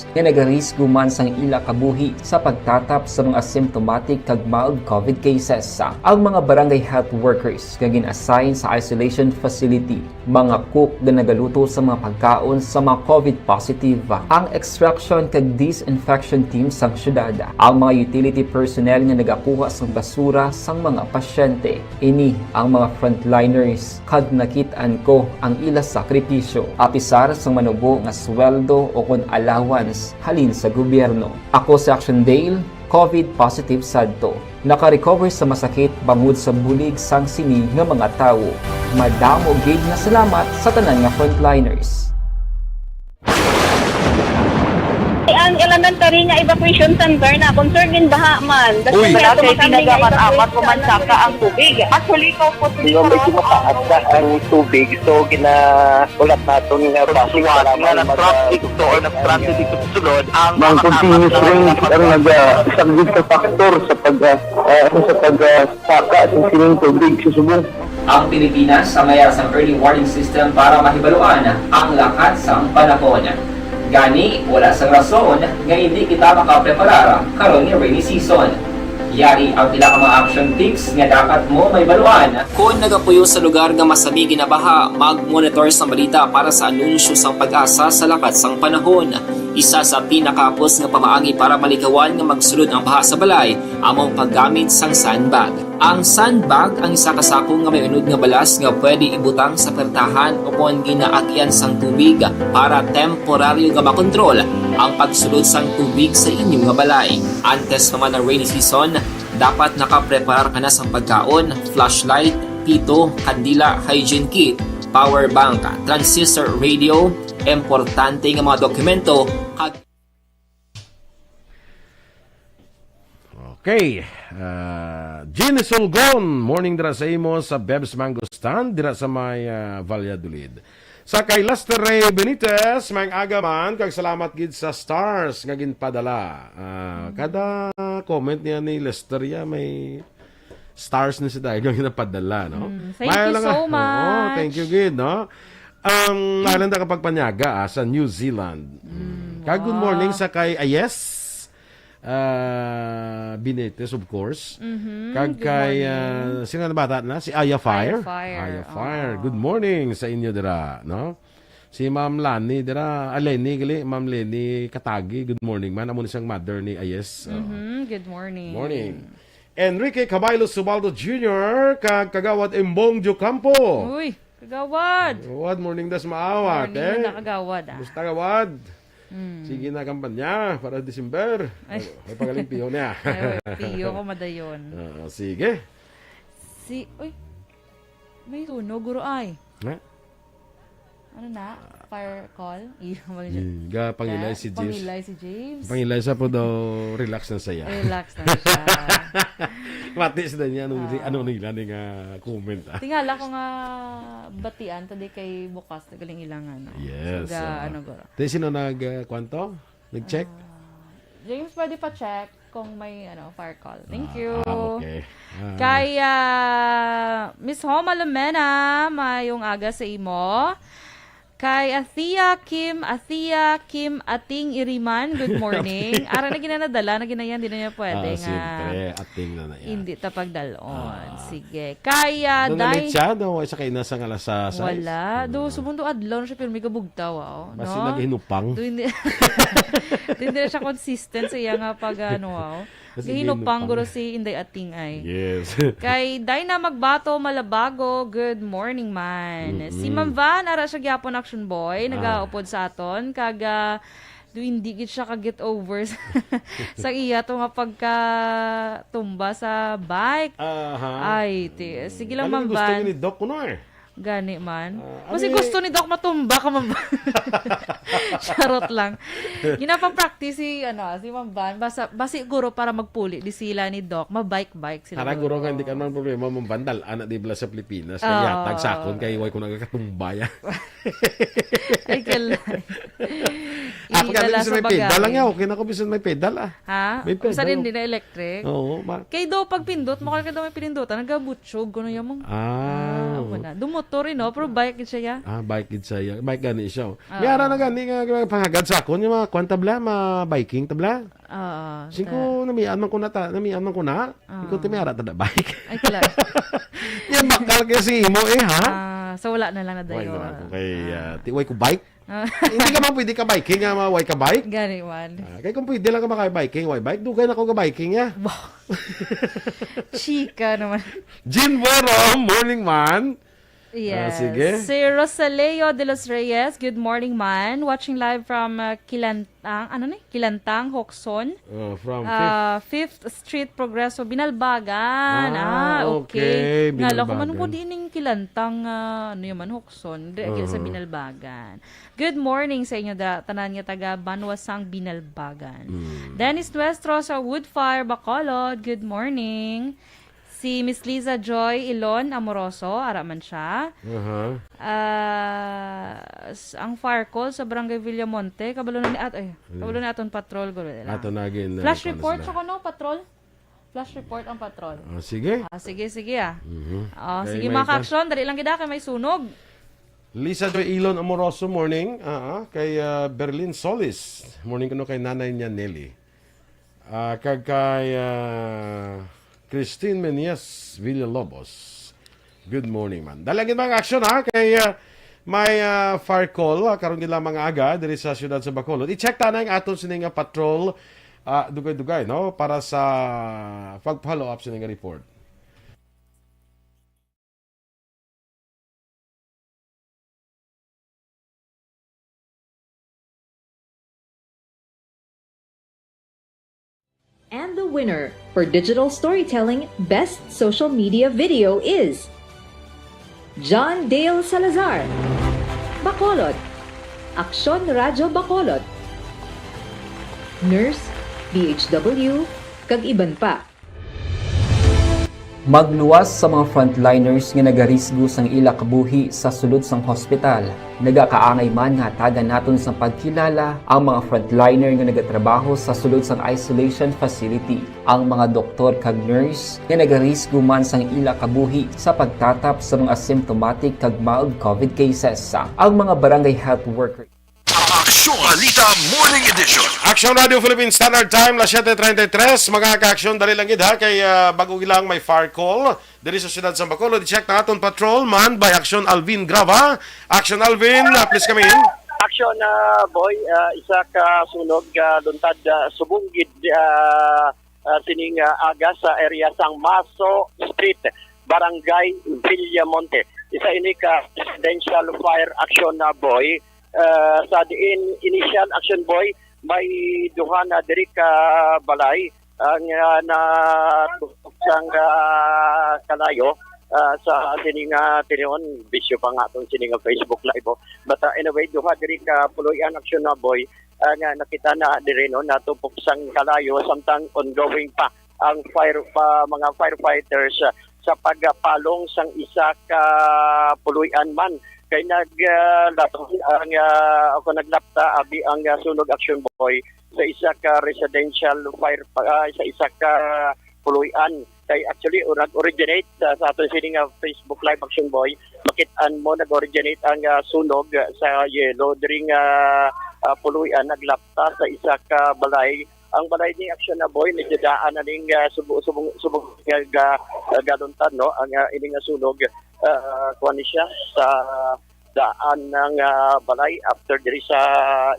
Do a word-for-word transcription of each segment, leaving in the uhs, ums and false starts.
nga nagarisgo man sang ila kabuhi sa pagtatap sa mga asymptomatic kag mild COVID cases. Ang mga barangay health workers nga gin-assign sa isolation facility, mga cook nga nagaluto sa mga pagkaon sa mga COVID positive, ang extraction kag disinfection team sang syudad, ang mga utility personnel nga nagakuha sang basura sang mga pasyente. Ini ang mga frontliners kag nakit-an ko ang ila sakripisyo, apisar sang manubo nga sweldo o kon allowance halin sa gobyerno. Ako si Action Dale, COVID positive sadto. Naka-recover sa masakit bangod sa bulig sang sini nga mga tawo. Madamo gid nga salamat sa tanan nga frontliners. Ang elementary nga evacuation center na concern in baha man. Uy. Wala kay pinagamat-amat ko man saka ang tubig. Actually, ko po Medyo mataas na ang tubig, so gina-, ulat naton nga bus, nga mag-, na-stranded dito or na-stranded dito sa sulod ang mga continuous rain ang naga-, isa gid ka factor sa pag, ah, ah, sa pag, ah, saka sa sining tubig sa subong. Ang Pilipinas ang mayara sang early warning system para mahibaluan ang lakat sang panahon. Gani, wala sang rason nga hindi kita makapreparar karon nga rainy season. Yari ang pila ka mga action tips nga dapat mo mahibaluan. Kon nagapuyo sa lugar nga masami ginabaha, mag-monitor sang balita para sa anunsyo sang PAGASA sa lakat sang panahon. Isa sa pinakahapos nga pamaagi para malikawan nga magsulod ang baha sa balay amo ang paggamit sang sandbag. Ang sandbag ang isa ka sako nga may unod nga balas nga pwede ibutang sa pertahan o kon ginaagian sang tubig para temporaryo nga makontrol ang pagsulod sang tubig sa inyo nga balay. Antes pa man ang rainy season, dapat nakapreparar ka na sang pagkaon, flashlight, pito, kandila, hygiene kit, power bank, transistor radio, importante nga mga dokumento, kag Okay. Ah, Jean Sulgon, morning dira sa imo sa Beb's Mango Stand, dira sa may, ah, Valladolid. Sa kay Lester Ray Benitez, may aga man, kag salamat gid sa stars nga ginpadala. Ah, kada comment niya ni Lester, ya, may stars na siya dahil nga ginapadala, no? Mm, thank May you lang, so ah, oo, much. Thank you gid, no? Ang maayo lang ta ka pagpanyaga, ah, sa New Zealand. Mm, Mm, kag good morning wow. sa kay Ayes, ah, Benitez, of course. Mhm, Kag good kay, morning. ah, sino na bata na? Si Aya Fire? Aya Fire, Aya Fire. oo. Good morning sa inyo dira, no? Si Ma'am Lani dira, ah, Lenny gali, Ma'am Lenny Katagi. Good morning, man. Amo ni siyang mother ni Ayes. Oh. Mhm, good morning. Morning. Enrique Caballo Subaldo Junior, kag Kagawad Embong Diocampo. Uy, Kagawad. Kagawad, morning das maawat, Morning eh. na, Kagawad, ah. Kumusta, Kagawad? Mm. Sige na kampanya para December. Ay. Ay, pagaling piyo niya. Ay, piyo ko madayon. Ah, sige. Si, uy, may tunog, guro, ay. Ha? Ano na? Fire call? Iyo, mag- Hmm, ga pangilay Ga-, si James. pangilay si James. Pangilay sa po daw, relax na saya. Relax na siya. Mati sila niya, anong, Ah. ano nila ni nga comment, ah? Tingala ko nga batian, tadi kay bukas, galing ilangan, no? Yes, So, ga-, ah. ano, guro? Te, sino nag, ah, kwanto? Nag-check? Ah, James, pwede pa check kung may, ano, fire call. Thank Ah, you. ah, okay. Ah. Kay, ah, Miss Homa Lumena, mayong aga sa imo. Kay Athea Kim, Athea Kim Ating Iriman, good morning. Ara na ginanadala, na ginayan, di na niya pwede Ah, nga. siyempre, ating na na yan. Hindi ta pagdalon. Ah. Sige. Kay, ah, Doon na Day- late siya, no? Isa kayo na sa alas, ah, sais. Wala. Do, Mm. subong do adlaw na siya, pero may kabugtaw, ah, oh. Basi No? naghinupang. Do, hindi, do, hindi na siya consistent sa iya nga pag, ano, ah, oh. Basi Gahinupang naghinupang. guro si Inday Ating ay. Yes. Kay Dina Magbato Malabago, good morning, man. Si Mm-mm. Ma'am Van, ara siya gyapon, Action Boy, Ah. nagaupod sa aton. Kag, ah, do, hindi gid siya ka-get over sa, sa iya to nga pagkatumba sa bike. Aha. Ay, ti-, sige lang, Ano Ma'am yung gusto Van. niyo ni Doc kuno, eh? Gani man. Ah, Kasi ano gusto ni Doc matumba ka, Ma'am Van. Charot lang. Ginapang-practice si, ano, si Ma'am Van. Basa, basi guro para magpuli di sila ni Doc. Ma-bike-bike sila Tara, guro. guro nga, hindi ka naman problema, Ma'am Van. Dal-, anak di bala sa Pilipinas. Kaya Oo. tag sakon kay way ko nagakatumba yan. Ay, kalay. Ah, Ila pagka lang bisan sa may pedal lang bagay. yan, okay na ko bisan may pedal, ah. Ha? May pedal. Bisan hindi na electric? Oo, ma- Kay do, pag pindot mo, kaya daw may pinindutan, nagabutsog, kuno yung mong, Ah, ah, oo. wala. Dumot Tori, no? Pero bike gid siya, ya. Ah, bike gid siya. Bike gani siya, oh. Oo. May ara na gani nga, nga pangagad sa akon, yung mga kwan tabla, mga biking tabla. Oo, Singko, ta- namian man ko na ta-, namian man ko na. Oo. Ikaw, ti, may ara ta na bike. Ay, kala. Yan, bakal kaya si imo, eh, ha? Ah, so wala na lang na Why dayon. Naman ako kay, Ah. ah, ti-, why ko bike? Ah. Hindi ka man pwede ka biking, nga, ma-, why ka bike? Gani man. Ah, kay kung pwede lang ka maka-biking, why bike? Dugay na ko ka biking, ya. Wow. Chika naman. Jean Buero, morning man. Ah, Yes. sige. Si Rosaleo de los Reyes, good morning, man. Watching live from, uh, Kilantang, ano ni? Kilantang, Hokson. Uh, from Uh, Fifth Street, Progreso, Binalbagan. Ah, Ah, okay. okay. Ngala ko man Binalbagan. Ko di ning Kilantang, ah, ano yun man, Hokson. Di, sa Uh-huh. Binalbagan. Good morning sa inyo, da, tanan nga taga Banwasang, Binalbagan. Mm. Dennis Nuestro sa Woodfire, Bacolod. Good morning. Si Miss Liza Joy Ilon Amoroso, ara man siya. Aha. Ah, s-, ang fire call sa Barangay Villamonte, kabalo na ni at-, ay, Hmm. kabalo na aton patrol, gulo nila. Ato na gin, uh, Flash ano report sila. Sa kuno, patrol? Flash report ang patrol. Ah, sige. Ah, sige, sige, ah. Mhm. Oh, Kay sige, may mga ka- kaaksyon, dali lang gid, ah, kay may sunog. Lisa Joy Ilon Amoroso, morning. Ah, ah, kay, ah, Berlin Solis. Morning kuno kay nanay niya, Nelly. Ah, kag kay, ah, Christine Menias Villalobos. Good morning, man. Dali lang gid mga aksyon, ha, kay, ah, may, ah, fire call, ah, karon gid lang mga aga diri sa siyudad sa Bacolod. I-check ta na ang aton sini nga patrol, ah, dugay-dugay, no, para sa pag-follow up sini nga report. And the winner for digital storytelling best social media video is John Dale Salazar, Bacolod, Aksyon Radyo Bacolod, Nurse, D H W, kag iban pa. Magluwas sa mga frontliners nga nagarisgo sang ila kabuhi sa sulod sang hospital. Nagakaangay man nga hatagan naton sang pagkilala ang mga frontliner nga nagatrabaho sa sulod sang isolation facility, ang mga doktor kag nurse nga nagarisgo man sang ila kabuhi sa pagtatap sa mga asymptomatic kag mild covid cases, ang mga barangay health worker. Aksyon Balita Morning Edition. Aksyon Radio Philippine Standard Time, las siete treinta y tres. Mga ka-aksyon, dali lang gid, ha, kay, ah, bago lang may fire call diri sa siyudad sa Bacolod. I-check na aton patrol man by Aksyon Alvin Grava. Aksyon Alvin, ah, please come in. Aksyon, ah, boy, ah, isa ka sunog, ah, luntad, ah, subong gid, ah, ah, sining, ah, aga sa area sang Maso Street, Barangay Villamonte. Isa ini ka residential fire action, ah, boy. Ah, sa diin initial action, boy, may duha na diri ka balay ang, ah, na sang, ah, kalayo, ah, sa sining, ah, tinion, bisyo pa nga atong sining, ah, Facebook Live, oh. But, ah, anyway, duha diri ka puloy-an action na, boy, ah, nga nakita na diri, no, natupok sang kalayo, samtang ongoing pa ang fire, pa, mga firefighters, ah, sa pagpalong sang isa ka puloy-an man. Kay nag, ah, laton ang, ah, ako naglapta, abi ang, ah, sunog action, boy, sa isa ka residential fire, ah, sa isa ka puloy-an. Kay actually, o, nag-originate sa, sa aton sini nga Facebook Live action, boy. Makit-an mo, nag-originate ang, ah, sunog, ah, sa yelo. Diri nga, ah, puloy-an, naglapta sa isa ka balay. Ang balay ni action na, boy, medyo daan na ning, ah, subo-, subo-, subong nga ga-, ah, galuntad, no? Ang, ah, ini nga sunog, ah, kuwan ni siya sa daan ng, ah, balay after diri sa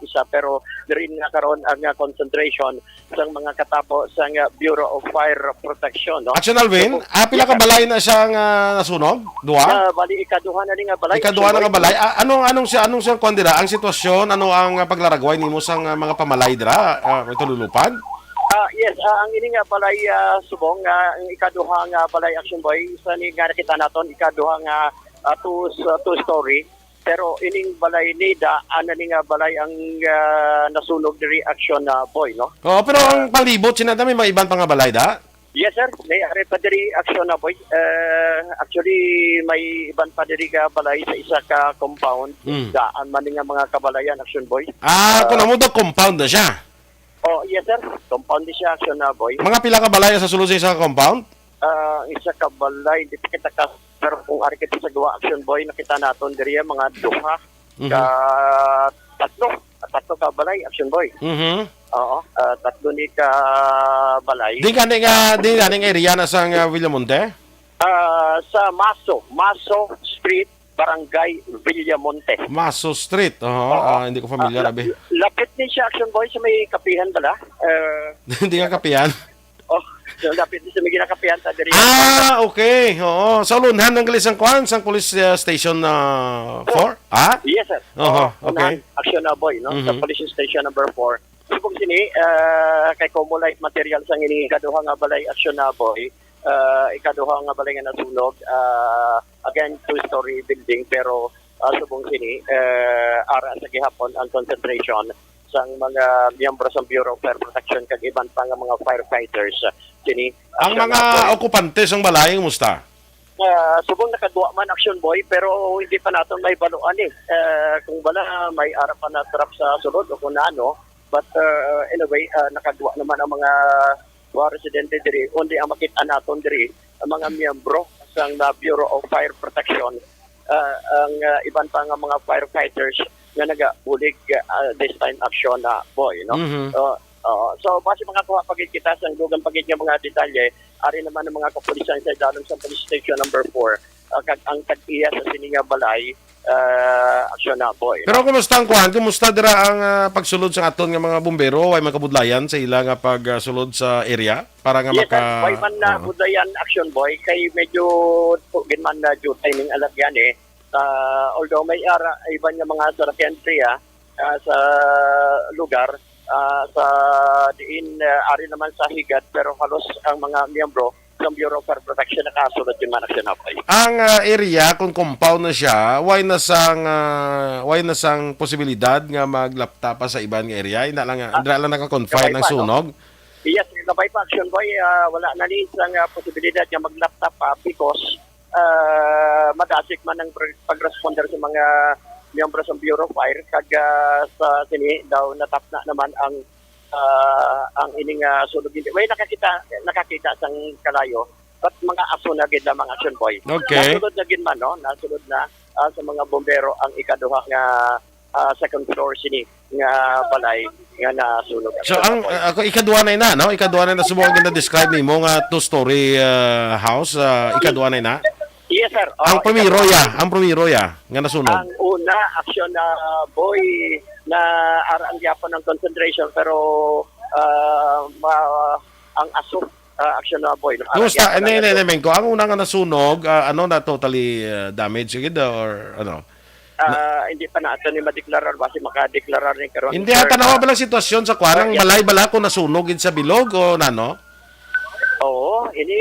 isa, pero diri na karon ang, ah, concentration sang mga katapo sang, ah, Bureau of Fire Protection, no? Action Alvin, So, ah, pila ka yes, sir. Balay na siya nga nasunog? Duha? Ah, bali, ikaduha na ni nga balay, Ikaduha na nga balay. Ah, anong, anong siya, anong siya, kuwan dira? Ang sitwasyon, ano ang, ah, paglaragway nimo sa, ah, mga pamalay dira? Ah, ito lulupan? Ah, yes, ah, ang ini nga balay, ah, subong, ah, ang ikaduha nga balay, action, boy, sa ni nga nakita naton, ikaduha nga, ah, two, ah, two story. Pero ining balay ni da, ana ni nga balay ang, ah, nasunog diri, action, ah, boy, no? Oo, pero ang palibot, sina da, may mga iban pa nga balay da? Yes, sir. May ari pa diri, action, ah, boy. Eh, actually, may iban pa diri ka balay sa isa ka compound. Mm. Daan man ni nga mga kabalayan, action, boy. Ah, Ah, kung amo to, compound na siya. Oh, yes, sir. Compound ni siya, action na, boy. Mga pila ka balay sa sulod sa isa ka compound? Ah, isa ka balay, di pa kita ka, Pero kung ari kita sa duha, Action Boy, nakita naton diri ang mga duha Mhm. ka tatlo, tatlo ka balay, Action Boy. Mhm. Oo, ah, tatlo ni ka balay. Di gani nga, di gani nga area na sa, ah, Villamonte? Ah, sa Maso, Maso Street, Barangay Villamonte. Maso Street, oho. Oo. Ah, hindi ko familiar, Ah, abi. la-, lapit ni siya, Action Boy, sa may kapihan bala. Eh, Hindi nga kapihan. Oh, so lapit ni sa may ginakapihan ta diri. Ah, okay. Oo. Sa ulunhan ng gali sang kwan, sang police, ah, station, ah, Four. four? Ah? Yes, sir. Oho, Oo, okay. unahan, Action na, boy, no? Sa Mhm. police station number four. Subong sini, ah, kay Como Light Materials ang ini ikaduha nga balay, Action na, boy. Ah, ikaduha nga balay nga nasunog. Ah, again, two-story building, pero, ah, subong sini, ah, ara sa gihapon ang concentration sang mga miyembro sa Bureau of Fire Protection kag iban pa nga mga firefighters, ah, sini, Ang Action mga na, boy. okupante sang balay, kumusta? Ah, subong nakagwa man, Action Boy, pero hindi pa naton mahibaluan, eh. Ah, kung bala may ara pa na trap sa sulod o kung ano. But, ah, anyway, ah, nakagwa naman ang mga, mga residente diri. Only ang makita naton diri, ang mga miyembro sang, ah, Bureau of Fire Protection, ah, ang, ah, iban pa nga mga firefighters nga nagabulig, ah, this time, Action na, boy, no? Mhm. Ah, oo. So, base makakuha pa gid kita sa dugang pa gid nga mga detalye, ari naman ang mga kapulisan sa idalom sa Police Station number four, ah, kag ang tag-iya sa sini nga balay, ah, Action na, boy, Pero no? kumusta ang kuan? Kumusta dira ang, ah, pagsulod sa aton nga mga bumbero? Way man kabudlayan sa ila nga pagsulod sa area para nga Yes, sir. maka-, Way man na oo. budlayan, Action Boy, kay medyo po gid man na due timing alagyan, eh. Ah, although may ara, iban nga mga sarapian diri, ah, ah, sa lugar, ah, sa diin, ah, ari naman sa higad, pero halos ang mga miyembro ng Bureau of Fire Protection nakasulod din man, Action na, boy. Ang, ah, area, kung compound na siya, way na sang, ah, way na sang posibilidad nga maglapta pa sa iban nga area? Ina lang nga, Ah, dira lang naka-confine kabay ang pa, no? sunog? Yes, kabay pa, Action Boy. Ah, wala na ni isang, ah, posibilidad nga maglapta pa because, ah, madasig man ang pre-, pag-responder sa mga miyembro sa Bureau of Fire kag, ah, sa sini daw natapna naman ang, ah, ang ining, ah, sunog. Hindi, way nakakita, nakakita sang kalayo, but mga aso na gid lamang, Action Boy. Okay. Nasulod na gid man, no? Nasulod na, ah, sa mga bombero ang ikaduha nga, ah, second floor sini nga balay nga nasunog. So, Action ang, Boy. ah, ako, ikaduha na ina, no? Ikaduha na ina, subong ang gina-describe nimo nga two-story, ah, house, ah, ikaduha na ina? Yes, sir. Oo, Ang primero ikaduha. ya, ang primero ya, nga nasunog. Ang una, Action na, boy, na ara ang gyapon ang concentration, pero, ah, ma-, ang aso, ah, Action na, boy, no? Ara Kumusta? gyapon ang Hindi, hindi, aso. hindi, Mengko. Ang una nga nasunog, ah, ano na totally, ah, damage gid or ano? Ah, hindi pa nato ni madeklarar, basi makadeklarar ni karon, Hindi, sir, ha, tanawa na ba lang sitwasyon sa kuan? Ang Ah, yes. balay bala kung nasunog gid sa bilog o nano? Oo, ini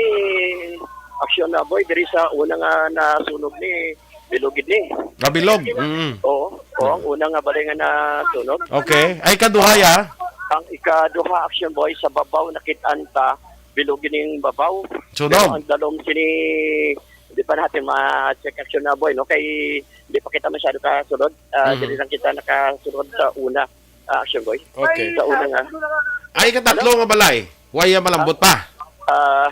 Action na, boy, diri sa una nga nasunog ni bilog gid ni. Ah, bilog. Mm. Oo, oo, ang una nga balay nga nasunog. Okay. Ay, kaduha ya. Ang ikaduha, Action Boy, sa babaw nakit-an ta, bilog gid ning babaw. Sunog. Pero ang dalom sini, di pa natin ma-check, Action na, boy, no? Kay di pa kita masyado kasulod. Ah, Mhm. dili lang kita nakasulod sa una, ah, Action Boy. Okay. Sa una nga. Ay, katatlo Ano? nga balay. Way malambot pa. Ah,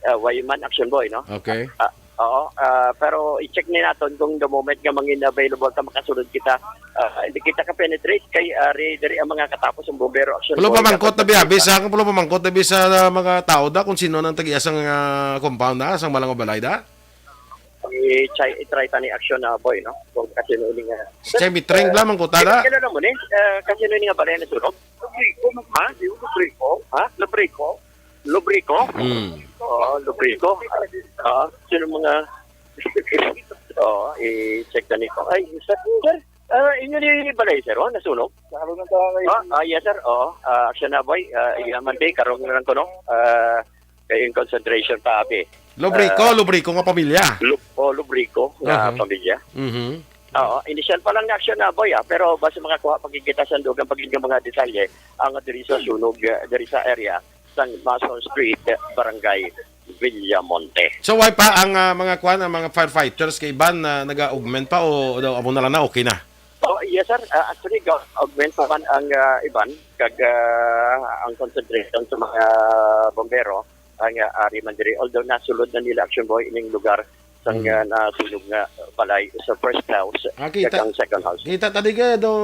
ah, way man, Action Boy, no? Okay. Ah, oo, ah, pero i-check ni naton kung the moment nga mangin available ta, makasulod kita. Ah, hindi kita ka-penetrate kay, ah, re-, diri ang mga katapos ang bumbero, Action Pulo Boy, pamangkot na dapat biya, kita. Bisa kung pulo pamangkot na bisa sa mga tao da kung sino nang tag-iya sang, ah, compound na, sang malang balay da? I-try, i-try ta ni, Action na, boy, no? Kung kasino ini nga. Si Chemi Train, bla, mangkota na. Kilala mo ni? Eh, kasino ini nga balay na sunog? Lubrico, Ha? Lubrico. Ha? Lubrico? Lubrico? Hmm. Oo, Lubrico. Ah, sino mga Oo, i-check na nito. Ay, sir, sir, ah, inyo ni balay, sir, oh, nasunog? Sa harong ng barangay. Ah, ah, yes, sir. Oo. Ah, Action na, boy. Ah, iya man, di, karong lang ko, no? Ah, kay in concentration pa, abi. Lubrico, Ah, Lubrico nga pamilya. Lub-, oh, Lubrico nga Aha. pamilya. Mhm. Oo, initial pa lang na, Action na, boy, ah. Pero basta makakuha, pagkikita sa dugang, pagkikita mga detalye, ang diri sa sunog, ah, diri sa area, sang Mason Street, Barangay Villamonte. So, why pa ang, ah, mga kwan, ang mga firefighters kay Iban na nag-augment pa o daw amo na lang na okay na? Oh, yes, sir. Ah, actually, ga-, augment pa man ang, ah, iban kag, ah, ang concentration sa mga bombero ang, ah, ari man diri. Although nasulod na nila, Action Boy, ining lugar sang, Mm. ah, nasunog nga balay sa first house, Ah, kita, kag ang second house. Kita tadi ka daw,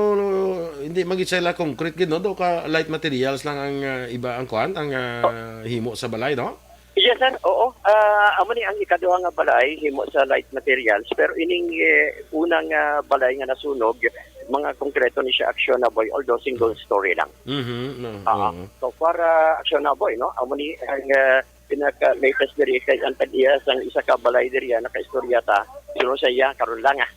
hindi man gid sila concrete gid, no? Daw ka light materials lang ang, ah, iba ang kuan, ang, ah, himo sa balay, no? Yes, sir. Oo. Ah, amo ni ang ikaduha nga balay, himo sa light materials. Pero ining, eh, unang, ah, balay nga nasunog, mga konkreto ni siya, actionable, although single story lang. Mhm, no, Ah, oo. So far, ah, actionable, no? Amo ni ang, ah, pinaka-latest diri kay ang tag-iya sang isa ka balay diri, ah, nakaistorya ta. Pero sa iya, karon lang, ah.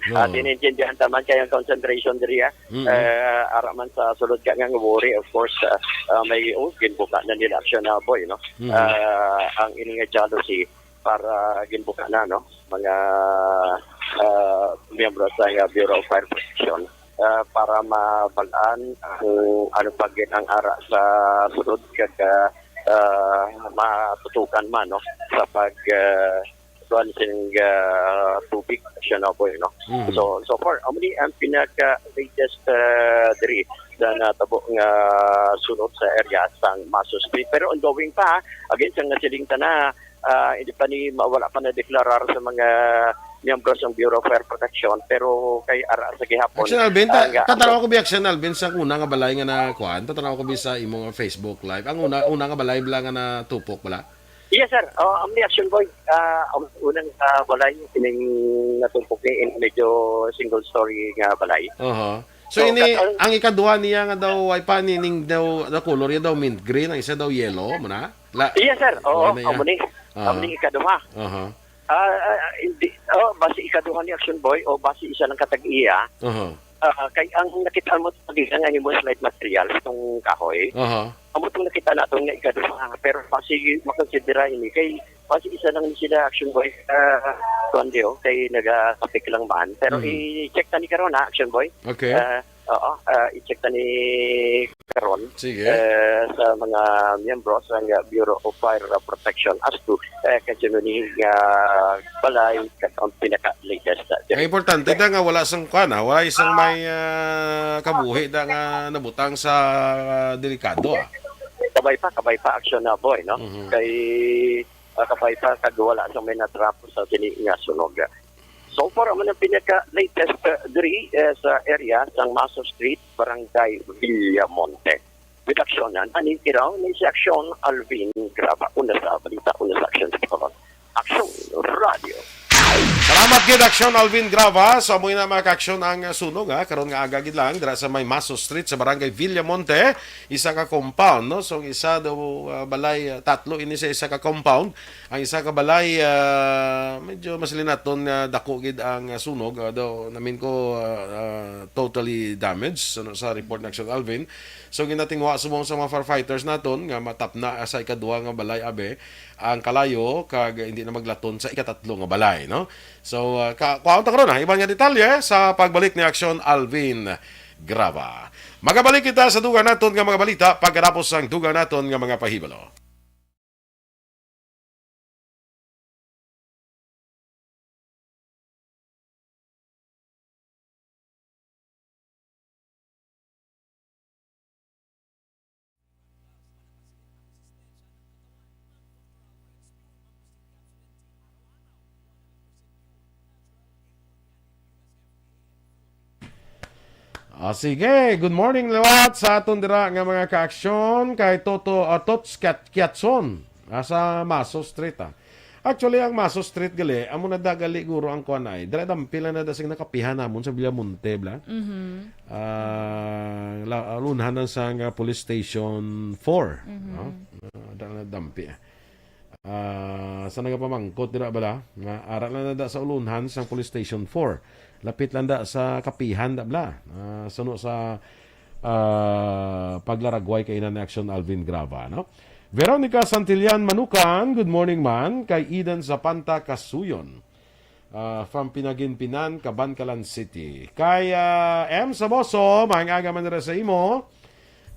Oo. At inintindihan ta man kay ang concentration diri, ah. Mm. Eh, ara man sa sulod ka nga worry, of course, ah, ah, may, oh, ginbuka na nila actionable, no? Mm. Ah, ang ini nga jealousy para ginbuka na, no? Mga, ah, miyembro sa, ah, Bureau of Fire Protection, ah, para mabalaan ang ano pa gid ang ara sa sulod kag, ah, ah, matutukan man, no? Sa pag, ah, kuan sing, ah, tubig, actionable, no? Mhm. So, so far, amo ni ang pinaka-latest, ah, diri sa natabo nga sunog sa area sang Maso Street. Pero ongoing pa, ha? Again, sa nga siling tana, ah, hindi pa ni, ma-, wala pa na-deklarar sa mga miyembro sang Bureau of Fire Protection, pero kay ara sa gihapon, Action Alvin, ta-, ang, ah, tatanaw ko bi, Action Alvin, sa una nga balay nga na kuan, tatanaw ko bi sa imong Facebook Live. Ang una, una nga balay bala nga natupok bala? Yes, sir. Oh, ang Action Boy, ah, ang unang, ah, balay, kining natupok ni, in medyo single story nga balay. Aha. So, So, ini, kat-, ang ang ikaduha niya nga daw, ay pa, ni, ning daw, the color niya daw mint green, ang isa daw yellow, mo na? La-, Yes, sir. Oo, wala na amo iya. ni. Ah. Amo ni ikaduha. Aha. Ah, ah, hindi, oh, basi ikaduha ni Action Boy o basi isa lang katag iya. Aha. Ah, kay ang nakita mo sa pagkita nga himo sa light materials, itong kahoy, Aha. amo itong nakita naton nga ikaduha. Pero basi makonsidera ini kay basi isa lang ni sila, Action Boy. Ah, kuwan di, oh, kay nagakapik lang man. Pero Mhm. i-check ta ni karon, ha, Action Boy. Okay. Ah, oo, ah, i-check ta ni karon, Sige. eh, sa mga miyembro sa nga Bureau of Fire Protection as to, eh, kay sino ni nga balay, kag ang pinaka-latest na Ang importante da nga wala sang kuan, ah, wala isang may, ah, kabuhi da nga nabutang sa, ah, delikado, ah. Kabay pa, kabay pa, Action Boy, no? Mhm. Kay, ah, kabay pa, kag wala sang may natrapo sa sini nga sunog. So far, amo ang pinaka-latest, ah, diri, eh, sa area sang Maso Street, Barangay Villamonte. With action, ah, nani kiraw ni si Action Alvin Graba. Una sa balita, una sa action sa Bacolod. Action Radio. Salamat gid, Action Alvin Graba. So, amo na, mga ka-action, ang, ah, sunog, ha. Karon nga aga gid lang, dira sa may Maso Street sa Barangay Villamonte, isa ka compound, no? So, ang isa daw, ah, balay, ah, tatlo ini sa isa ka compound. Ang isa ka balay, ah, medyo mas linaton nga dako gid ang, ah, sunog, ah, daw namin ko, ah, ah, totally damaged, ano, sa report ni Action Alvin. So, ginatinguha subong sa mga firefighters naton nga matapna sa ikaduha nga balay, abi, ang kalayo, kag hindi na maglaton sa ikatatlo nga balay, no? So, ah, ka-, kuhaon ta karon, ha, iban nga detalye sa pagbalik ni Action Alvin Graba. Magabalik kita sa dugang naton nga mga balita pagkatapos sang dugang naton nga mga pahibalo. Ah, sige, good morning liwat sa aton dira nga mga ka-aksyon kay Toto, ah, Tots Kiat-, Kiatson, ah, sa Maso Street, ah. Actually, ang Maso Street gali, amo na da gali guro ang kuan ay. Dira dampi lang na da sing nakapihan namon sa Villamonte, bla. Mhm. Ah, la-, ulunhan lang sa nga Police Station four, Mhm. no? Ah, da na dampi, ah. Ah, sa nagapamangkot dira bala, nga ara lang na da sa ulunhan sang Police Station four. Lapit lang da sa kapihan da bala. Ah, suno sa, ah, paglaragway kay ina ni Action Alvin Grava, no? Veronica Santillan Manukan, good morning man. Kay Eden Zapanta Kasuyon, ah, from Pinaginpinan, Kabankalan City. Kay, ah, M Saboso, maayong aga man dira sa imo.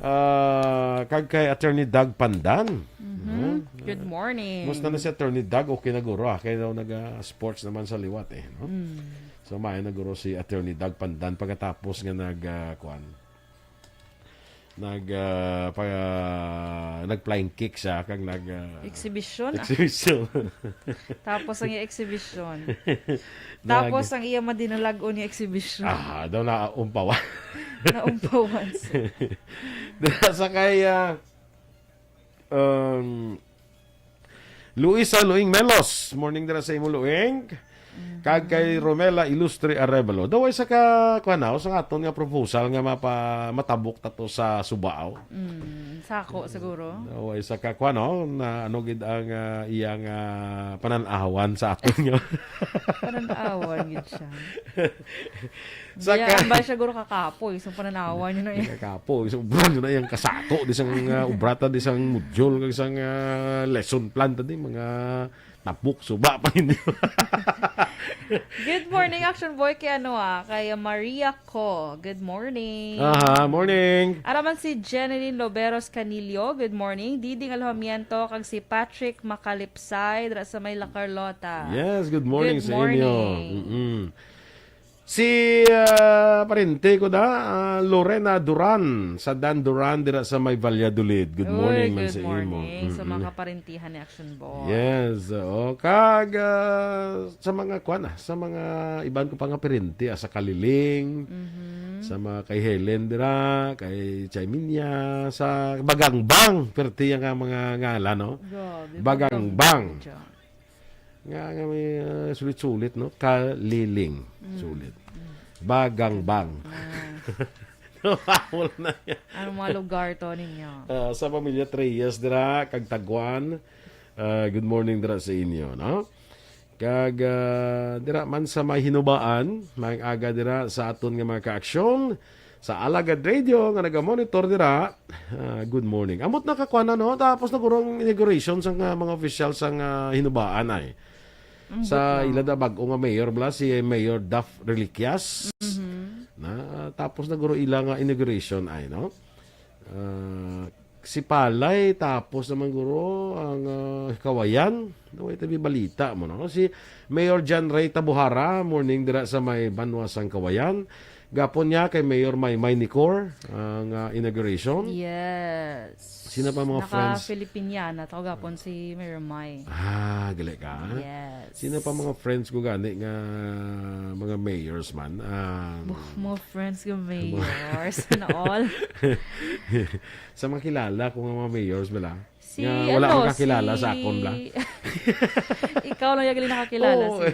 Ah, kag kay Attorney Doug Pandan. Mhm. Ah, Good morning. Musta na si Attorney Doug? Okay na guro, ah. Kaya daw nag-sports naman sa liwat, eh, no? Mm. So, maayo na guro si Attorney Doug Pandan pagkatapos nga nag, ah, kuan, Nag, ah, pa, nag-flying kick siya, kag nag, ah, Exhibition, ah. exhibition. Tapos ang iya exhibition. Nag- Tapos ang iya madinalag-on nga exhibition. Ah, daw na umpawan. Naumpawan siya. Dira sa kay, ah, um, Luisa Luing Melos. Morning dira sa imo, Luing. Kag kay Romela Ilustre Arevalo. Daw isa ka, kuwan na, sa aton nga proposal nga mapa-, matabok ta to sa Sugbo. Mm, sako siguro. Daw isa ka, kuwan, no, na ano gid ang, ah, iyang, ah, panan-awan sa aton nga. Panan-awan gid siya. Sa Iya, ka- ambal siya guro kakapoy, isang pananawa niyo na iya. Kakapoy, isang ubra niyo na iyang kasako, di sang, ah, ubrata, di sang module, kag sang, ah, lesson plan, ta di mga tabok, suba pa ninyo. Good morning, Action Boy, kay ano, ah, kay Maria Co. Good morning. Aha, morning. Araman si Jeneline Loberos Canillo, good morning. Diding Alojamiento, kag si Patrick Macalipsay, dira sa may La Carlota. Yes, good morning Good sa inyo. morning. Mm-mm. Si, ah, parente ko da, ah, Lorena Duran, sa Dan Duran, dira sa may Valladolid. Good Uy, morning man good sa imo. morning sa Mm-mm. mga kaparentihan ni Action Boy. Yes, oo. Kag, ah, sa mga, kuwan, ah, sa mga iban ko pa nga parente, ah, sa Kaliling, Mhm. sa mga kay Helen dira, kay Chayminya, sa Bagangbang, perte yan nga mga ngalan, no? Grabe, Bagangbang. Bagangbang dyan. Nga, nga may, ah, sulit-sulit, no? Kaliling. Mm. Sulit. Mm. Bagangbang. Ah. Nawawala na yan. Anong mga lugar to ninyo? Ah, sa pamilya Reyes dira, kag Taguan. Ah, good morning dira sa inyo, no? Kag, ah, dira man sa may Hinubaan, maayong aga dira sa aton nga mga kaaksyon. Sa Alagad Radio nga nagamonitor dira, ah, good morning. Ambot na kakuan na, no? Tapos na guro ang inauguration sang, ah, mga official sang, ah, Hinubaan ay. Ambot Sa na. ila da bag-o nga mayor bala, si Mayor Duff Reliquias. Mhm. Na, tapos na guro ila nga inauguration ay, no? Ah, si Palay, tapos naman guro ang, ah, Kawayan. Naway tabi balita mo, no? Si Mayor John Ray Tabuhara, morning dira sa may banwa sang Kawayan. Gapon niya kay Mayor Maymay Nicor ang, ah, inauguration. Yes. Sino pa mga friends? Naka-Filipiniana to gapon si Mayor May. Ah, gali ka? Yes. Sino pa mga friends ko gani nga mga mayors man? Ah, Buh, mga friends ko mga mayors and all. Sa mga kilala ko nga mga mayors, bala? Si, Nga wala ano, akong kakilala si sa akon, bla? Ikaw lang yung nakakilala Oo. sila.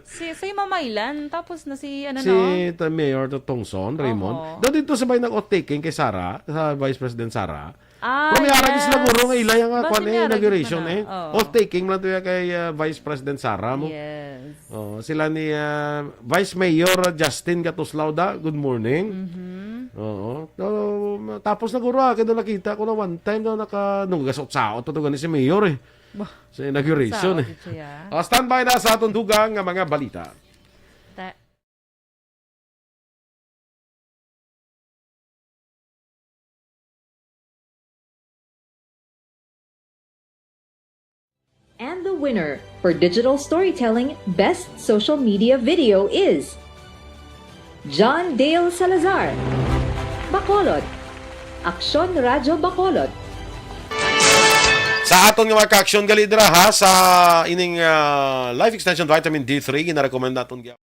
Si, si Mama Ilan, tapos na si, ano, Si no? ta-, Mayor Tongson Raymond. Oo. Daw dito sabay nag-oath-taking kay Sara, sa Vice President Sara. Ah, Pero may aragis yes. na guro nga ila yung, ah, Basta kwan, eh, may aragis inauguration, na na. eh. Oo. Oath-taking lang to yung kay, ah, Vice President Sara mo. Yes. Oo, sila ni, ah, Vice Mayor Justin Gatuslao da. Good morning. Mhm. Oo. So, tapos na guro, ah, kaya daw nakita ko na one time daw naka, nung gasot-saot pa to gani si Mayor, eh. Bah. Sa inauguration, Saot eh. ito siya. Ah, standby na sa atong dugang nga mga balita. Ta- And the winner for digital storytelling best social media video is John Dale Salazar, Bacolod. Aksyon Radyo Bacolod. Sa aton nga mga kaaksyon gali dira ha, sa ining, ah, Life Extension Vitamin D three, ginarekomenda naton gyapon.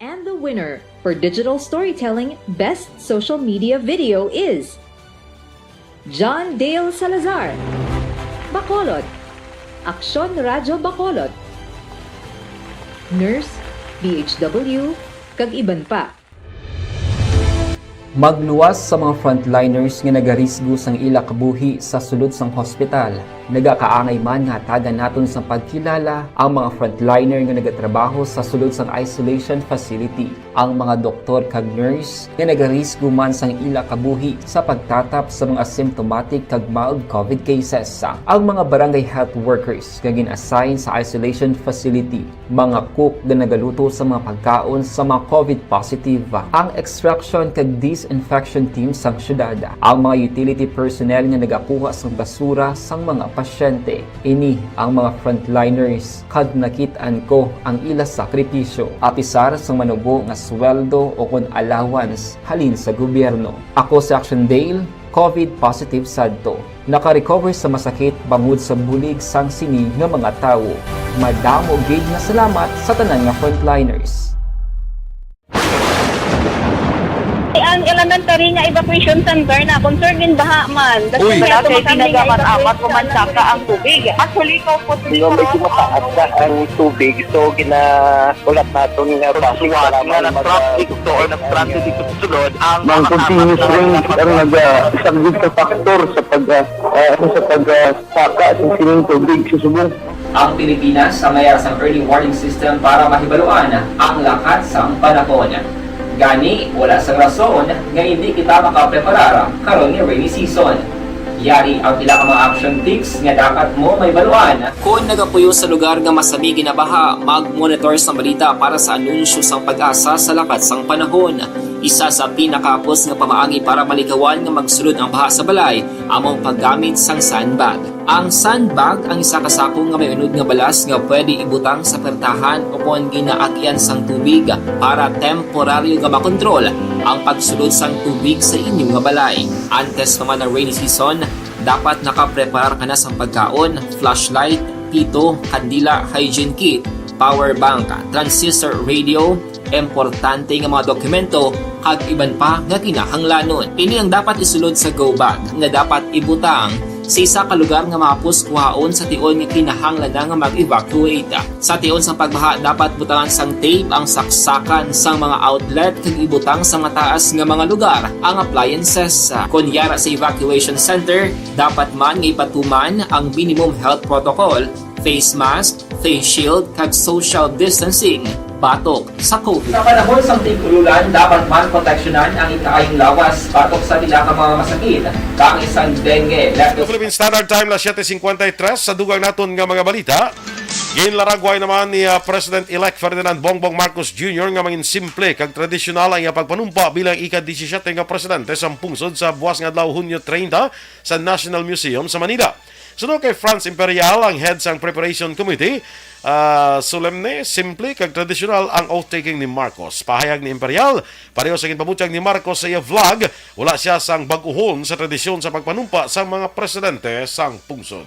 And the winner for digital storytelling best social media video is John Dale Salazar, Bacolod. Aksyon Radyo Bacolod. Nurse, B H W, kag iban pa. Magluwas sa mga frontliners nga nagarisgo sang ila kabuhi sa sulod sang hospital. Nagakaangay man nga hatagan naton sang pagkilala ang mga frontliner nga nagatrabaho sa sulod sang isolation facility, ang mga doktor kag nurse nga nagarisgo man sang ila kabuhi sa pagtatap sa mga symptomatic kag mild covid cases, ang mga barangay health workers nga gin-assign sa isolation facility, mga cook nga nagaluto sa mga pagkaon sa mga covid positive, ang extraction kag disinfection team sang syudad, ang mga utility personnel nga nagakuha sang basura sang mga pasyente. Ini ang mga frontliners, kag nakit-an ko ang ila sakripisyo, apisar sang manubo nga sweldo o kon allowance halin sa gobyerno. Ako si Action Dale, COVID positive sadto. Naka-recover sa masakit bangod sa bulig sang sini nga mga tawo. Madamo gid nga salamat sa tanan nga frontliners. Ang elementary nga evacuation center na concern in baha man. Uy. Wala kay ginagamat-amat ko man saka ang tubig. Actually, ko po. Medyo mataas na ang tubig, so gina-, ulat naton nga base nga para na mag-, traffic to or nag-transit dito sa sulod ang mga continuous rain ang naga-, isang big factor sa pag-, ah, ah, sa pag-, ah, saka sa sining tubig sa subong. Ang Pilipinas ang may sang early warning system para mahibaluan ang lakat sang panahon. Gani, wala sang rason nga hindi kita makapreparar karon nga rainy season. Yari ang pila ka mga action tips nga dapat mo mahibaluan. Kon nagapuyo sa lugar nga masami ginabaha, mag-monitor sa balita para sa anunsyo sang PAGASA sa lakat sang panahon. Isa sa pinakahapos nga pamaagi para malikawan nga magsulod ang baha sa balay amo ang paggamit sang sandbag. Ang sandbag ang isa ka sako nga may unod nga balas nga pwede ibutang sa pertahan o kon ginaagyan sang tubig para temporaryo nga makontrol ang pagsulod sang tubig sa inyo nga balay. Antes pa man ang rainy season, dapat nakapreparar ka na sang pagkaon, flashlight, pito, kandila, hygiene kit, power bank, transistor radio, importante nga mga dokumento, kag iban pa nga kinahanglanon. Ini ang dapat isulod sa go bag nga dapat ibutang sa isa ka lugar nga mahapos kuhaon sa tion nga kinahanglan na nga mag-evacuate. Sa tion sang pagbaha, dapat butangan sang tape ang saksakan sang mga outlet kag ibutang sa mataas nga mga lugar ang appliances. Kon yara sa evacuation center, dapat man nga ipatuman ang minimum health protocol, face mask, face shield, kag social distancing batok sa COVID. Sa panahon sang tig-ululan, dapat man proteksyonan ang ikaayong lawas batok sa pila ka mga masakit, kaangay sang dengue, leptos-, Philippine Standard Time, las siete cincuenta y tres. Sa dugang naton nga mga balita, ginlaragway naman ni, ah, President-elect Ferdinand Bongbong Marcos Junior nga mangin simple kag tradisyonal ang iyang pagpanumpa bilang ika-disisiete nga presidente sang pungsod sa buas nga adlaw, Hunyo treinta, sa National Museum sa Manila. Suno kay Franz Imperial, ang head sang Preparation Committee, ah, solemne, simple, kag tradisyonal ang oath-taking ni Marcos. Pahayag ni Imperial, pareho sa ginpabutyag ni Marcos sa iya vlog, wala siya sang bag-ohon sa tradisyon sa pagpanumpa sang mga presidente sang pungsod.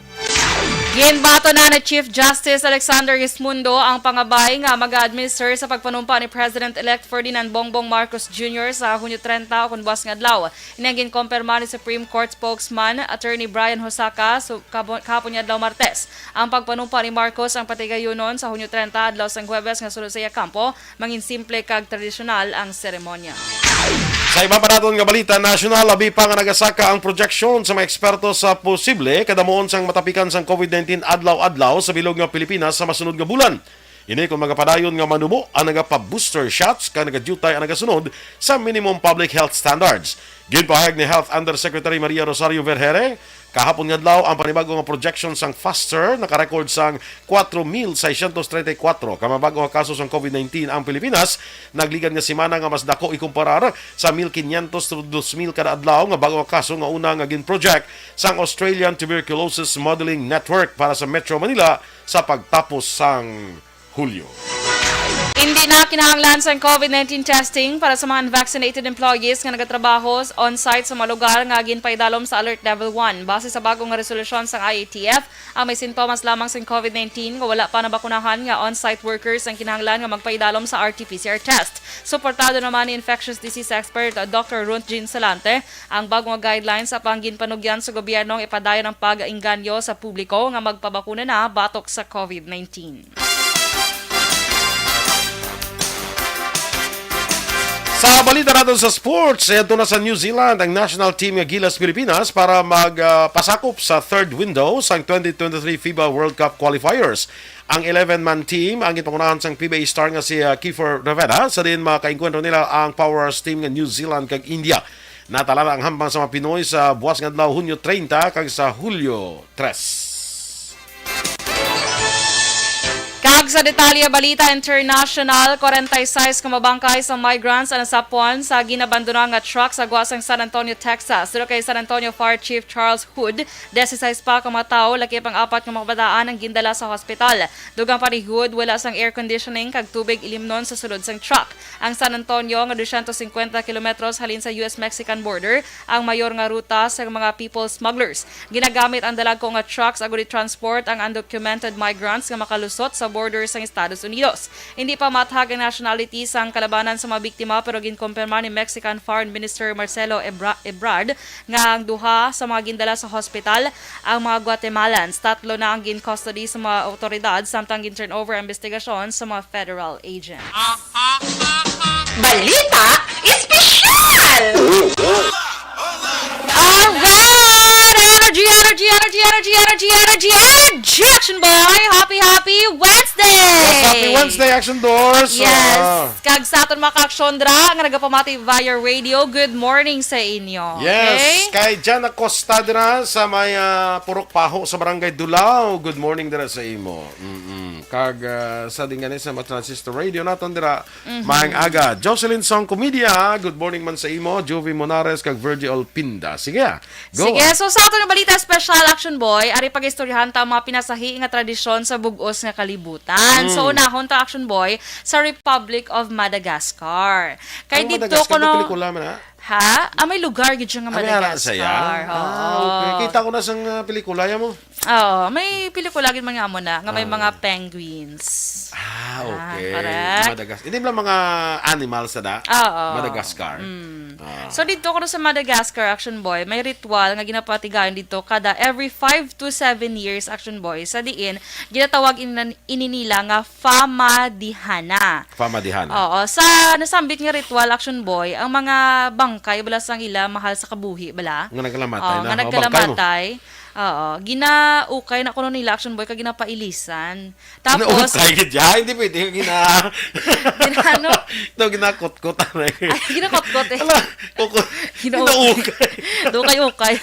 Ginbaton na ni Chief Justice Alexander Gismundo ang pangabay nga mag-administer sa pagpanumpa ni President-elect Ferdinand Bongbong Marcos Junior sa Hunyo treinta, kon buas nga adlaw. Ini ang ginkompirma ni Supreme Court spokesman Attorney Brian Hosaka su-, kabo-, kahapon nga adlaw, Martes. Ang pagpanumpa ni Marcos ang patigayunon sa Hunyo treinta, adlaw sang Huwebes, nga sulod sa iya kampo, mangin simple kag tradisyonal ang seremonya. Sa iba pa naton nga balita nasyonal, labi pa nga nagasaka ang projection sa mga eksperto sa posible kadamuon sang matapikan sang COVID nineteen adlaw-adlaw sa bilog nga Pilipinas sa masunod nga bulan. Ini kon magapadayon nga manubo ang nagapa-booster shots kag nagadiutay ang nagasunod sa minimum public health standards. Ginpahayag ni Health Undersecretary Maria Rosario Vergeire kahapon nga adlaw ang panibag-o nga projection sang FASTER. Nakarecord sang kuwatro mil seiscientos treinta y kuwatro ka mga bag-o nga kaso sang COVID nineteen ang Pilipinas nagligad nga semana, nga mas dako ikumparar sa mil quinientos to dos mil kada adlaw nga bag-o nga kaso nga una nga gin-project sang Australian Tuberculosis Modelling Network para sa Metro Manila sa pagtapos sang Hulyo. Hindi na kinahanglan sang COVID nineteen testing para sa mga unvaccinated employees nga nagatrabaho s-, on-site sa mga lugar nga ginpaidalom sa Alert Level one. Base sa bag-o nga resolusyon sang I A T F, ang may sintomas lamang sang COVID nineteen nga wala pa nabakunahan nga on-site workers ang kinahanglan nga magpaidalom sa R T P C R test. Suportado naman ni infectious disease expert Doctor Runtgin Salante ang bag-o nga guidelines, apang ginpanugyan sa gobyerno nga ipadayon ang pag-inganyo sa publiko nga magpabakuna na batok sa COVID nineteen. Sa balita naton sa sports, yadto na sa New Zealand ang national team nga Gilas Pilipinas para mag, ah, pasakop sa third window sang twenty twenty-three FIBA World Cup qualifiers. Ang eleven-man team ang ginpangunahan sang P B A star nga si, ah, Kiefer Rivera, sa diin makaengkwentro nila ang powerhouse team nga New Zealand kag India. Natala na ang hambang sa mga Pinoy sa buas nga adlaw, Hunyo treinta, kag sa Hulyo tres. Kag Sa detalye, balita international, kwarenta y seis ka mga bangkay sa migrants ang nasapwan sa ginabandona nga truck sa gwa sang San Antonio, Texas. Suno kay San Antonio Fire Chief Charles Hood, dise seis pa ka mga tawo, lakip ang apat nga mga kabataan ang gindala sa hospital. Dugang panihod, wala sang air conditioning kag tubig ilimnon sa sulod sang truck. Ang San Antonio nga dosyentos singkwenta kilometros halin sa U S Mexican border, ang mayor nga ruta sa mga people smugglers. Ginagamit ang dalagko nga trucks agud i-transport ang undocumented migrants nga makalusot sa border sang Estados Unidos. Hindi pa matahag ang nationality sang kalabanan sa mga biktima, pero ginkumpirma ni Mexican Foreign Minister Marcelo Ebra-, Ebrard nga ang duha sa mga gindala sa hospital ang mga Guatemalans. Tatlo na ang gin-custody sa mga awtoridad, samtang gin-turn over ang investigasyon sa mga federal agents. Balita Espesyal! Alright! Energy, energy, energy, energy, energy, energy, energy, Action Boy! Happy, happy Wednesday! Yes, happy Wednesday, Action Doors! Yes! Ah. Kag sa aton mga ka-aksyon dira nga nagapamati via radio, good morning sa inyo. Yes, okay? Kay Jan Acosta dira sa may, ah, Purok Paho sa Barangay Dulao. Good morning dira sa imo. Mm-mm. Kag, ah, sa dingani sa mga transistor radio naton dira, Mhm. Maayong aga. Jocelyn Song Comedia, good morning man sa imo. Juvie Monares kag Virgie Olpinda. Sige, ah. Go. Sige, so sa aton nga balita special, Action Boy, ari pag-istoryahan ta ang mga pinasahi nga tradisyon sa bug-os nga kalibutan. So, Mm. unahon ta, Action Boy, sa Republic of Madagascar. Kay Ang didto Madagascar, kuno may pelikula man, ha? Ha? Ah, may lugar gid siya nga Ah, may ara Madagascar. siya? Oo. Ah, okay. Kita ko na sang, ah, pelikula, ya mo. Oo, may pelikula gid man nga amo na, nga may Ah. mga penguins. Ah, Ah, okay. correct. Madagas-, hindi lang mga animals na da? Oo. Madagascar. Mm. Ah. So, didto kuno sa Madagascar, Action Boy, may ritual nga ginapatigayon didto kada every five to seven years, Action Boy, sa diin ginatawag in-, ini nila nga famadihana. Famadihana. Oo, sa nasambit nga ritual, Action Boy, ang mga bangkay bala sang ila mahal sa kabuhi bala. Nga nagkalamatay Oo, na. nga Oh, bangkay mo. nagkalamatay. Oo, ginaukay na kuno nila, Action Boy, kag ginapailisan. Tapos Ginaukay gid ya, hindi pwede yung gina- Gina-, ano? No, ginakutkot, ano eh. Ay, ginakutkot eh. Ala, kuko-, Ginaukay. ginaukay. Dukay-ukay.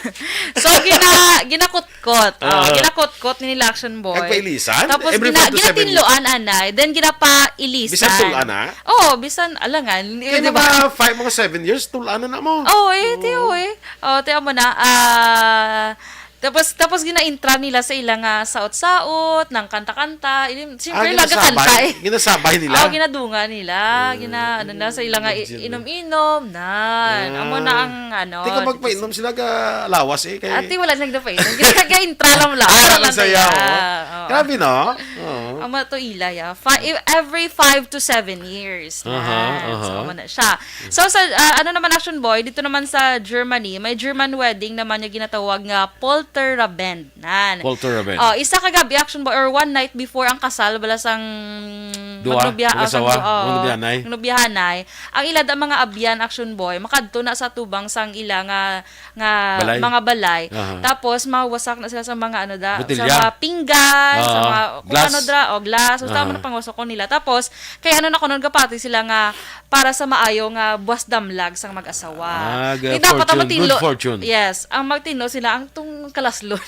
So, gina-, ginakutkot. Oh, Ah. ginakutkot ni nila, Action Boy. Nagpailisan? Tapos Every gina-, five to seven ginatinloan, anay. Then, ginapailisan. Bisan tul-an, ha? Oo, bisan alangan. Kaya Di ba? mga five, mga seven years, tul-an na na mo. Oo, eh, Oo. tiyo eh. Oh, tiyo mo na. Ah, tapos, tapos gina-intra nila sa ila nga saot-saot, nang kanta-kanta. Ilim-, siyempre, Ah, ginasabay? nagkakanta eh. Ginasabay nila? Oo, ginadunga nila. Ah, Gina-, ano na, sa ila nga i-, imagine. inom-inom, nan. Amo na Ah. ang, ano, Di ka magpainom sila ka lawas eh, kay Ate, wala lang na painom. Gina-, ga-intra lang lang. Ah, Wala lang lang saya, tayo. oh. Oo. Grabe, no? Oo. Amo to ila, ya. Fi-, every five to seven years. Aha, Nan. aha. So, amo na siya. So, sa, ah, ano naman, Action Boy, dito naman sa Germany, may German wedding naman nga ginatawag nga Polterabend. Nan. Polterabend. Oh, isa ka gabi, Action Boy, or one night before ang kasal, bala sang Dua, magnobya-, ah, sang mag-asawa, du-, oh, magnobyahanay. magnobyahanay. Ang ila da mga abyan, Action Boy, makadto na sa tubang sang ila nga, nga Balay. mga balay. Aha. Tapos, mawasak na sila sa mga ano da, Botelya. sa mga pinggan, sa Ah, mga kung glass. ano dra, o glass, basta Aha. man ang pangwasakon nila. Tapos, kay ano na kuno, gapati sila nga para sa maayo nga buwas damlag sang mag-asawa. Ah, ga-, Di dapat ang fortune, good matinlo-, fortune. yes, ang magtinlo sila ang tung kalaslon.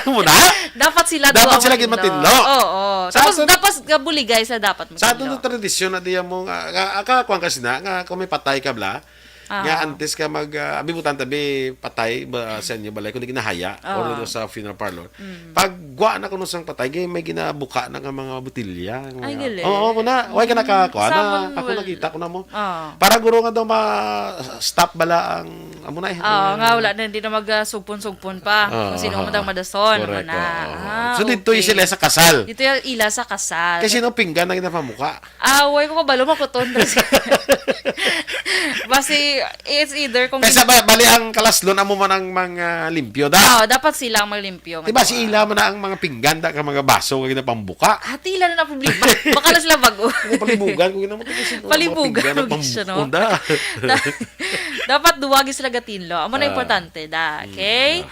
Muna? Dapat sila Dapat duha sila gid matinlo. matinlo. Oo. Sa Tapos aton dapat gabuligay sa dapat Sa aton matinlo. tradisyon na diya mo nga, nga, aka, kuwan kasi na, nga kung may patay ka bla, Aha. nga antes ka mag, ah, abi butan tabi patay ba, sa inyo balay, kung di ginahaya, Oo. or sa funeral parlor. Mm. Pag gwa na kuno sang patay, gay may ginabuka na nga mga botilya. Ay, galing. Oo, muna. Why ka nakakuha na? Someone Ako will nakita ko na mo. Oo. Para guro nga daw ma-stop bala ang, amo na eh. Oo, Ang nga wala na, hindi na mag, ah, sugpon-sugpon pa. Oo, Kung sino oo. man ang madason, Correct, ano na. oo, oo. Ah, So, dito okay. yung sila sa kasal. Dito yung ila sa kasal. Kasi no pinggan na ginapamuka. Ah, way ko kabalo, makuton. Basi, it's either kung Kaysa ba, bali ang kalaslon, amo man ang mga limpyo da. Oo, dapat sila ang maglimpyo nga Diba, duha. si ila man na ang mga pinggan da, ka mga baso, nga ginapambuka. Ah, tila na problema. Baka na sila bago. Ang palibugan, kung ginamot ko kasi, Palibugan, mga pinggan, ang siya, no? pambuka da. Da-, dapat duwa gyud sila gatinlo. Amo na Ah. importante, da. Mm, Okay? ah.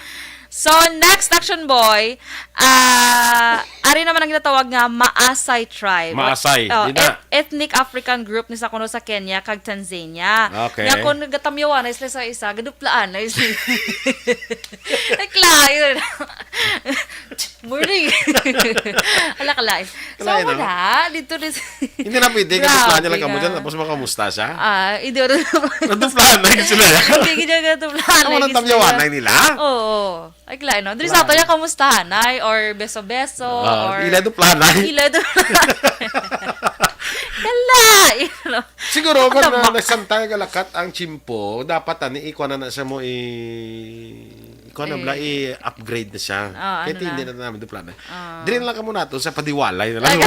So, next, Action Boy, ah, ari naman ang ginatawag nga Maasai tribe. Maasai, Oh, di na. et-, ethnic African group ni sa kuno sa Kenya kag Tanzania. Okay. Nya kung nagatamyawanay sila sa isa, gaduplaanay sila. Ay, klayo. Morning. Ala, kalain. So, Kalain, mo ah. na, dito rin. Hindi na pwede, Grabe gaduplahan niya lang kamo ka. dyan, tapos makamusta siya? Ah, hindi, ano naman. Gaduplahan na yun sila, ya. Hindi, hindi, gaduplahan Ano na nang yun sila. tamyawanay nila? Oo. Ay, klaro, no? Diri Klaro. sa ato, ya, kamustahanay or beso-beso Ah, or ila do planay. Ila do Kala, you know. Siguro, Ano kung na, ba? nagsantay, galakat ang tsimpo, dapat, ani, ikuha na na siya mo, i-, ikuha na Eh. bala, i-upgrade na siya. Ah, Kaya ano hindi na. na namin do planay. Ah. Diri na lang kamo nato sa padiwalay na lang.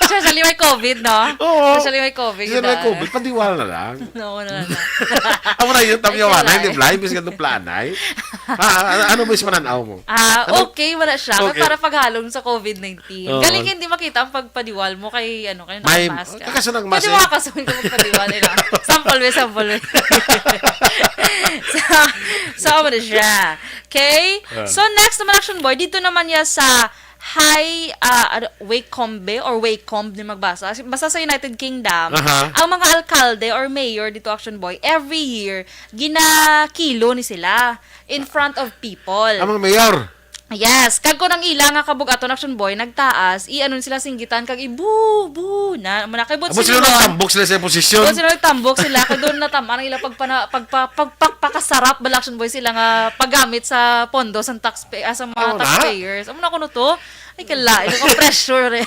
Especially may COVID, no? Oo. Especially may COVID, Especially may kita. COVID, padiwal na lang. No, no, no. Amo na yun, Ay, tamyawan, kala hindi eh. blind, bis ka planay. Ah, ano, ano ba yung mananaw mo? Ah, Ano? okay, wala siya. Okay. Para paghalong sa COVID nineteen. Oo. Galing hindi makita ang pagpadiwal mo kay, ano, kay May, naka-mask ka. kakasunang Pwede mask mo eh. kakasunod ka magpadiwal, eh, no? Sample, may sample, may. So, so, amo na siya. Okay? Ah. So, next naman, Action Boy, dito naman niya sa High, ah, ano, Wycombe or Wycombe ni magbasa. Basta sa United Kingdom, Aha. ang mga alkalde or mayor dito, Action Boy, every year, ginakilo ni sila in front of people. Ang mga mayor? Yes. Kag kung ang ila nga kabugaton, Action Boy, nagtaas, i-ano sila singgitan, kag i-boo, boo, na, muna kay Amo sila Butsilon. nagtambok sila sa posisyon. Amo sila nagtambok sila, kag doon natamaan ang ila pagpana-, pagpa-, pagpakpakasarap, bala, Action Boy, sila nga paggamit sa pondo sa taxpay-, ah, sa mga Amo na? taxpayers. Amo na kuno to? Ay, kalain, ang pressure, eh.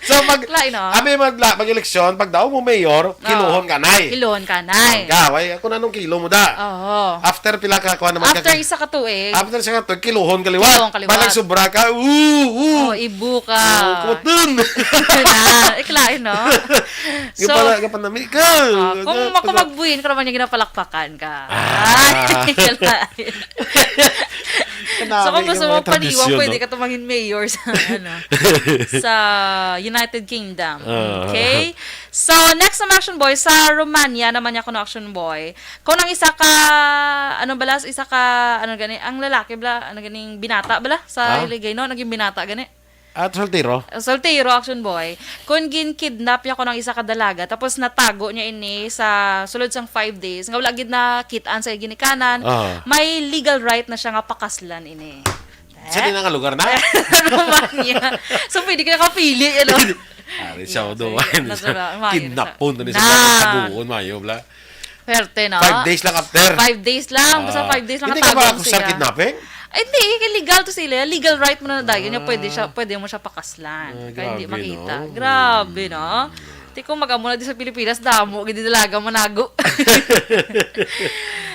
So, pag, Lain, oh. abi magla-, mag-eleksyon, pag daw mo mayor, Ah. kiluhon ka, nay. Kiluhon ka, nay. Ang gaway, ako na nung kilo mo da. Oo. After pila ka, kuha naman After ka, isa ka tuig. after isa ka tuig, kiluhon ka liwat. Kiluhon ka liwat. Balag sobra ka, uu, uu. Oh, ibu ka. Oh, kutun. Na, iklain, no? So, Gapala-, gapanami ka. ah, kung Gapa-, mako magbuhin ka naman yung ginapalakpakan ka. Ah. Ay, iklain. Kanami So, kung yung gusto mo mga paniwang, tradisyon, pwede no? ka tumangin mayor sa, ano, sa United Kingdom. Ah. Okay? So, next naman, Action Boy, sa Romania naman niya kuno, Action Boy. Kung ang isa ka, ano bala, isa ka, ano gani, ang lalaki bala, ano ganing binata bala, sa Ah? Iligay, no? Naging binata gani. At soltero? Soltero, Action Boy. Kung gin-kidnap niya kuno ang isa ka dalaga, tapos natago niya ini sa sulod sang five days, nga wala gid nakitaan sa ginikanan, Ah. may legal right na siya nga pakaslan ini. Sa Eh? di na nga lugar na? Romania. So, pwede ka nakapili, ano? Ari siya, Sige, do, ano siya? natural, maayo Kidnapon na. to ni sa Na. mga kabuon, mayo, bla. Perte, no? Five days lang after. Five days lang. Basta Ah. five days lang Hindi ka ba natago ako sa siya. kidnapping? Ay, hindi. Illegal to sila. Legal right mo na dayon niya. Pwede siya, Ah. pwede mo siya pakaslan. Ah, Kaya hindi grabe, makita. no? Grabe, no? Ti kung mag-amo na di sa Pilipinas, damo, gid dalaga manago.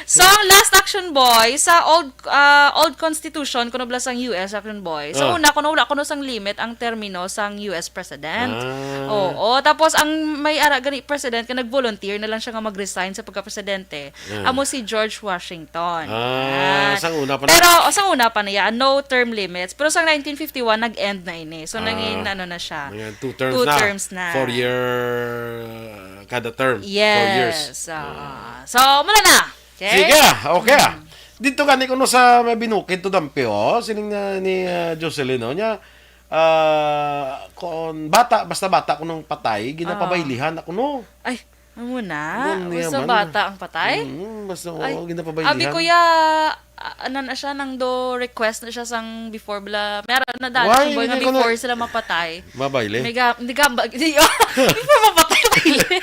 So, ang last, Action Boy, sa old, ah, old constitution, kuno bala sang U S, Action Boy. Sa Ah. una, kuno wala kuno sang limit ang termino sang U S president. Ah. Oo. Tapos, ang may ara gani president, nga nag-volunteer na lang siya nga mag-resign sa pagka-presidente, Ah. amo si George Washington. Ah, Ah. sang una pa na. Pero, o, sang una pa niya, no term limits. Pero sa nineteen fifty-one, nag-end na ini. So, Ah. nangin, ano na siya. Ayan, two terms Two na. terms na. Four year, uh, kada term. Four years. Yes. Ah. So, mula na. Okay? Sige, okay. Mm. Dito gani kuno sa may binukid to dampi, oh. Sining, uh, ni, uh, Jocelyn, oh. Niya, ah, kung bata, basta bata kunong patay, ginapabaylihan Ah. ako, no? Ay, amo na? Doon Basta niya man. bata ang patay? Mm, basta, Ay, oo, ginapabaylihan. abi, kuya, ah, ano na siya, nang do request na siya sang before bla-, meron na dati Why, siyang boy nga hindi ko na before sila mapatay. Mabayle? May ga-, hindi gamba, hindi, before mapatay, bayle.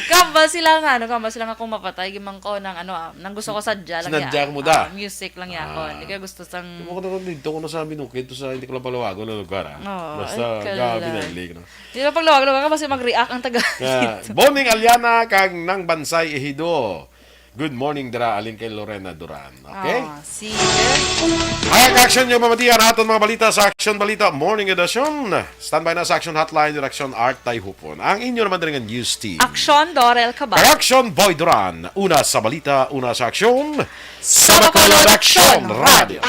Gamba sila nga, ano, gamba sila nga kung mapatay, gimang ko ng, ano, ah, nang gusto ko sadya lang Sinadya ya. ko mo da. Ah, music lang ya ko. Ah. Hindi ka gusto sang Hindi mo ko na dito ko na sa binukid to sa hindi ko lang palawago na lugar, ah. Oo, Basta ay, gabi kala. na ilig, no? Di ba pag luwag-luwag ka, basta mag-react ang taga Nga, dito. Boning Aliana kag Nang Bansay Ejido. Good morning, dira, alin kay Lorena Duran. Okay? Ah, sige. Mga ka-action, yung mamatian aton mga balita sa Action Balita Morning Edition. Standby na sa Action Hotline, Direction Art Tayhupon. Ang inyo naman rin ang news team. Action, Dorel Cabal. Action, Boy Duran. Una sa balita, una sa aksyon. Sa Bacolod Action Radio.